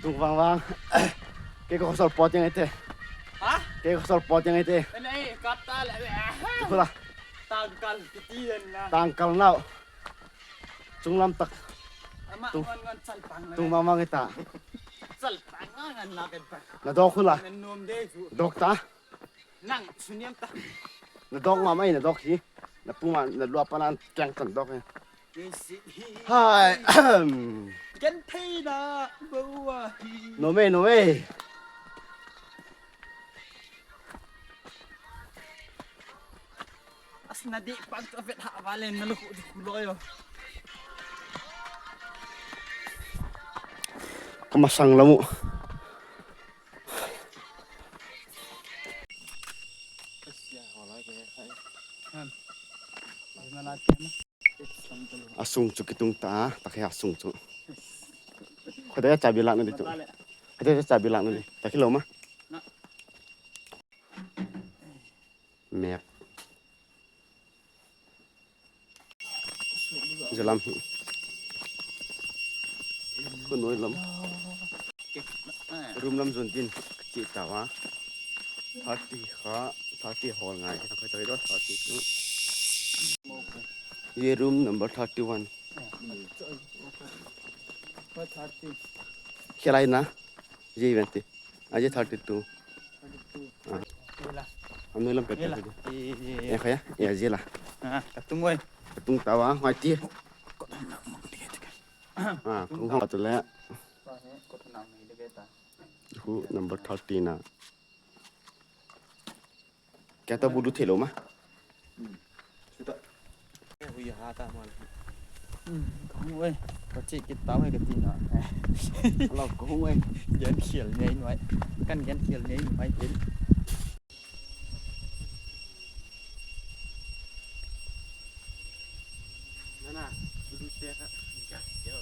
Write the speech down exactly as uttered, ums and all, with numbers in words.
Tung vang vang. Kei ka khosol pot jeng ite. Ha? Kei ka khosol pot jeng ite. Kula. Tangkal nau. Chunglam tak. Tung vang vang ita. Na dok khula. Dok ta. Nang suniam ta. Na dok ma mai na dok hi. Na puma na lua pa nan keng tan dok hi. Hai. Gen thei na bo a hi. No me, no me. As na di pag to vet ha valen na lu khu lo yo. Kamasang lamu. Asung chu kitung ta, ta khe asung chu. Khoda chabi lak na di tu. Khoda chabi lak na di. Ta kilo ma. Map. Jalam hi. Ko noi lam. Room lam jon din. Chi tawa. Thirty kha, thirty hol ngai. Thirty two. Ye room number thirty one. Khelai na. Ye venti. Aje thirty two. Thirty two. Ah. Ye la. Anu lam pet. Ye la. Ye, ye, ye. Eh, kaya? Eh, aje la. Ah, katung oi. Katung tawa, ngai ti. Ah, kung ho tu le. Hu number thirty na. Kya ta bulu thelo ma? Hmm. Sita. Hui ha ta mal. Hmm, kahung oi. Ka chi kit ta oi ka ti na. Alo kahung oi. Gen khial nei noi. Kan gen khial nei noi tin. Nana, bulu te ka. Yo.